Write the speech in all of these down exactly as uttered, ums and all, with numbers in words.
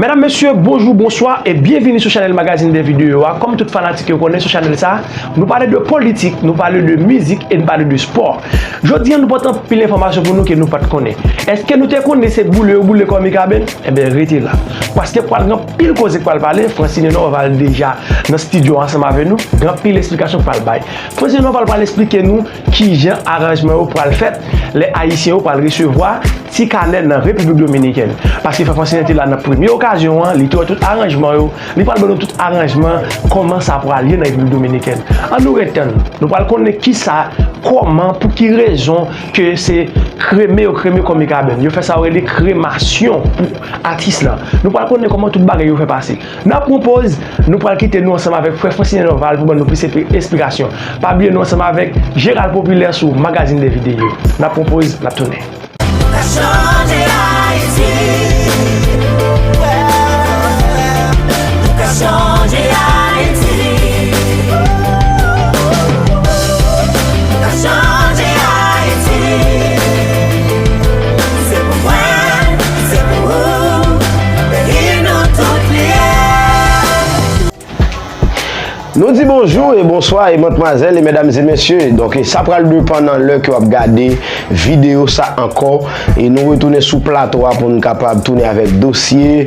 Medam, mesye, bonjou, bonswa e byenvini sou chanèl Magazine des Vidéos a. Kòm tout fanatik yo konnen, sou chanèl sa, nou pale de politik, nou pale de mizik e nou pale de spò. Jodi a, nou pote anpil enfòmasyon pou nou ke nou pa t konnen. Èske nou te konnen se boule yo boule kò Mikaben? Enben, rete la. Paske pral gen anpil koze k pral pale, Francine Norval deja nan estidyo ansanm avè nou. Gen anpil esplikasyon k pral bay. Francine Norval pral esplike nou kijan aranjman yo pral fèt lè Ayisyen yo pral resevwa ti kanè nan Repiblik Dominikèn. Paske Frè Francine te la nan premye okazyon an, li te wè tout aranjman yo, li pral ban nou tout aranjman, kòman sa pral ye nan Repiblik Dominikèn. Ann nou ret tann, nou pral konnen kisa, kòman, pou ki rezon ke se kreme yo kreme kò Mikaben. Yo fè sa yo rele kremasyon pou atis lan. Nou pral konnen kòman tout bagay yo fè pase. N ap pran poz, nou pral kite nou ansanm avèk Frè Francine Norval pou ban nou plis espi-, esplikasyon. Pa bliye nou ansanm avèk Jeral Popilè sou Magazine des Vidéos. N ap pran poz, n ap tounen. Nou ka chanje Ayiti. Nou ka chanje Ayiti. Nou ka chanje Ayiti. Se pou mwen, se pou ou, peyi nou tout li ye. Nou di bonjou e bonswa e madmwazèl e medam e mesye. Donk, e sa pral depann nan lè ke w ap gade videyo sa ankò. E nou retounen sou plato a pou n kapab tounen avèk dosye,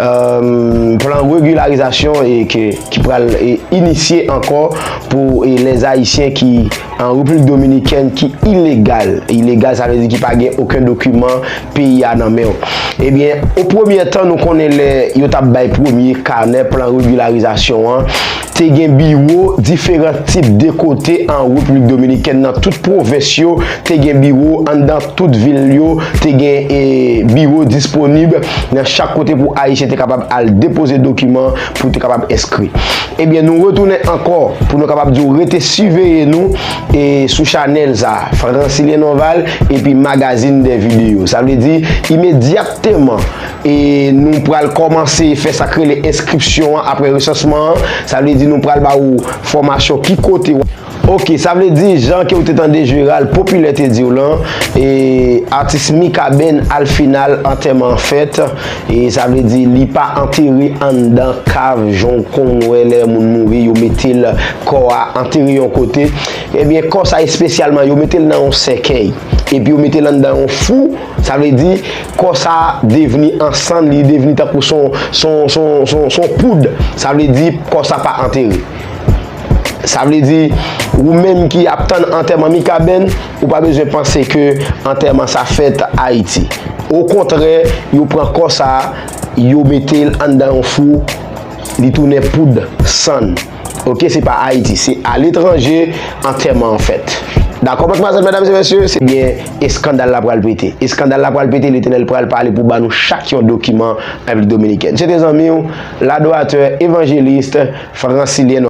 euh, plan regilarizasyon e ke, ki pral, e, inisye ankò pou, e, lèzayisyen ki an Repiblik Dominikèn ki ilegal. Ilegal, sa vle di ki pa gen okenn dokiman peyi a nan men w. Ebyen, o premye tan, nou konnen lè yo t ap bay premye kanè plan regilarizasyon an, te gen biwo diferan tip de kote an Repiblik Dominikèn, nan tout pwovens yo, te gen biwo anndan tout vil yo, te gen, e, biwo disponib nan chak kote pou Ayisyen te kapab al depoze dokiman pou te kapab enskri. Ebyen, nou retounen ankò pou nou kapab di w rete siveye nou, e, sou chanèl sa, Francilien Norval epi Magazine des Vidéos. Sa vle di, imedyatman, e, nou pral kòmanse fè sa k rele enskripsyon an apre resansman an. Sa vle di, nou pral ba ou fòmasyon ki kote w. Oke, sa vle di, jan ke w te tande Jeral Popilè te di w lan, e, atis Mikaben al final antèman an fèt, e sa vle di li pa antere anndan kav, jan w konn wè lè moun mouri, yo mete l, kò a antere yon kote. Ebyen, kò sa espesyalman, yo mete l nan yon sèkèy, epi yo mete l anndan yon fou, sa vle di, kò sa devni an sann, li devni tankou son, son, son, son, son poud, sa vle di, kò sa pa antere. Sa vle di, ou menm ki ap tann antèman Mikaben, ou pa bezwen panse ke antèman sa fèt Ayiti. Okontrè, yo pran kò sa, yo mete l anndan yon fou, li tounen poud, sann. Oke, se pa Ayiti, se aletranje antèman an fèt. Dakò, madmwazèl, medam e mesye, se byen eskandal la pral pete. Eskandal la pral pete, Letènèl pral pale pou ba nou chak yon dokiman Repiblik Dominikèn. Se te zanmi w, ladwatè, evanjelis, Francilien